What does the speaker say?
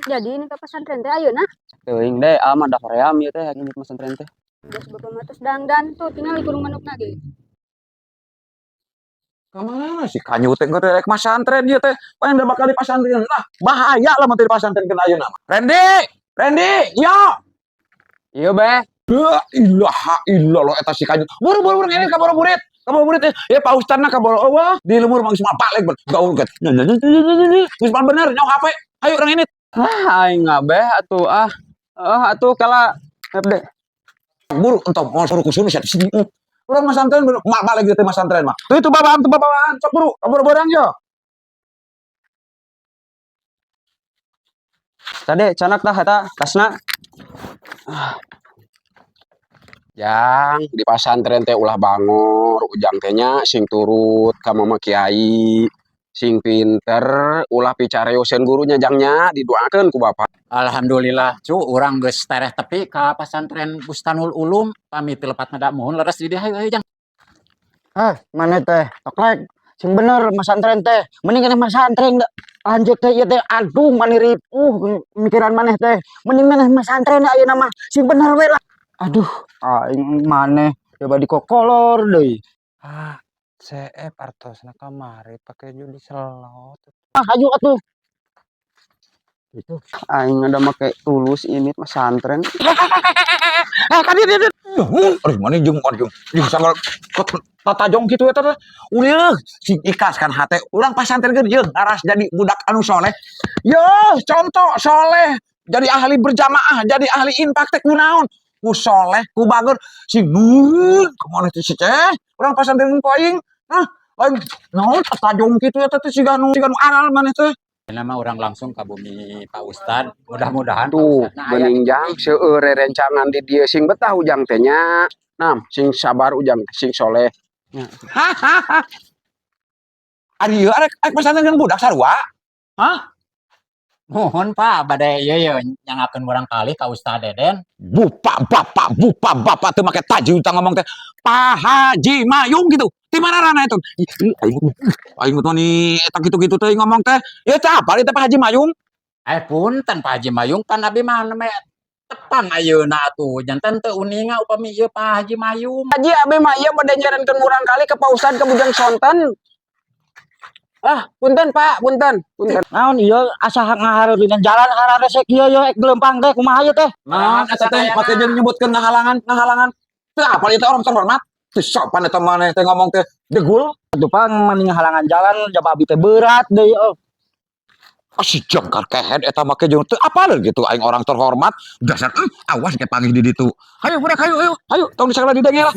Jadi ini ke pesantren teh ayeuna. Teuing deh, ah mah da hoream ieu teh hayang pesantren teh. Geus bapak mah tos dangdan tuh tinggal kurung manukna ge. Kamana si kanyu teh teh rek masantren ieu teh. Paling da bakal di pasantren lah. Bahaya lah mun teu di pasantren keun ayeuna mah. Randy, Randy, yo. Iya beh. La ilaha illallah eta si kanyu. Buru buru buru ngene ka boro burit. Ka boro burit ya Pak Ustadna ka boro eueuh di lemur mah geus mah balik gaul kan. Geus mah bener nyaho HP. Ayo urang ini. Ah aing ngabeh atuh ah. Ah atuh kala deh. Buru entah mau suruh kusunu sia sini. Urang masantren mak balik teh masantren mah. Tuh itu babaan tuh babaan sok buru ka boro borang yo. Tadi canak tah eta tasna. Ah. Jang di pasantren teh ulah bangor, ujang teh nya sing turut ka mama kiai, sing pinter, ulah picareoseun gurunya jangnya didoakeun ku bapak. Alhamdulillah cu urang geus tereh tepi ka pasantren Bustanul Ulum pamit lepat ngada muhun leres di dieu hayu hayu jang. Ah, mana teh? Toklek. Sing bener masantren teh. Mending keneh masantren da. Lanjut teh ieu teh aduh mani ripuh mikiran maneh teh. Mending maneh masantren ayeuna mah sing bener we lah. Aduh, aing maneh coba dikokolor deui. Ah, CF artosna kamari pake judi slot. Ah, hayu atuh. Itu. Aing ada make tulus ini pesantren. Eh kan dia dia. Aduh mana jeung jeung jeung sanggal tatajong kitu eta teh. Uleuh sing ikhlas kan hate. Urang pasantren jeung ngaras jadi budak anu soleh. Yo, contoh soleh jadi ahli berjamaah, jadi ahli infak teh kunaon? Ku soleh, ku bager, sing nurut kemana teh si teh? Urang pasantren ku aing. Hah, lain naon tatajong kitu eta teh siga nu aral maneh teh. Nama orang langsung ka bumi Pak Ustad. Mudah-mudahan Pak Tuh, Ustadna aya bening jang seueur rerencangan di dieu sing betah ujang teh nya. Nah, sing sabar ujang sing soleh. Hahaha. Ari ieu arek arek pasantren jeung budak sarua. Hah? Mohon Pak, bade ieu ye nyangakeun urang kali ka Ustad Deden. Bupa bapak, bupa bapak teu make tajwid tah ngomong teh. Pak Haji Mayung gitu. Di mana rana itu? Aing aing mah nih eta kitu-kitu teh ngomong teh. Ya teh apa teh Pak Haji Mayung? Eh punten Pak Haji Mayung pan abi mah neme tepang ayeuna atuh janten teu uninga upami ieu Pak Haji Mayung. Haji abi mah ieu bade nyarankeun urang kali ke Pak Ustad ke Bujang Sonten. Ah, punten Pak, punten, punten. Naon ieu asa ngahareureun jalan hararesek ieu ye ek gelempang teh kumaha ieu teh? Nah, eta teh make jeung nyebutkeun ngahalangan, ngahalangan. Teu apal ieu teh orang terhormat. Teu sopan eta maneh teh ngomong teh degul. Atuh pang mani ngahalangan jalan jaba abi teh berat deui oh. Ah, si jengkar kehed eta make jeung teu apal gitu aing orang terhormat. Dasar awas ke panggih di ditu. Hayu budak hayu hayu hayu tong disagala didenge lah.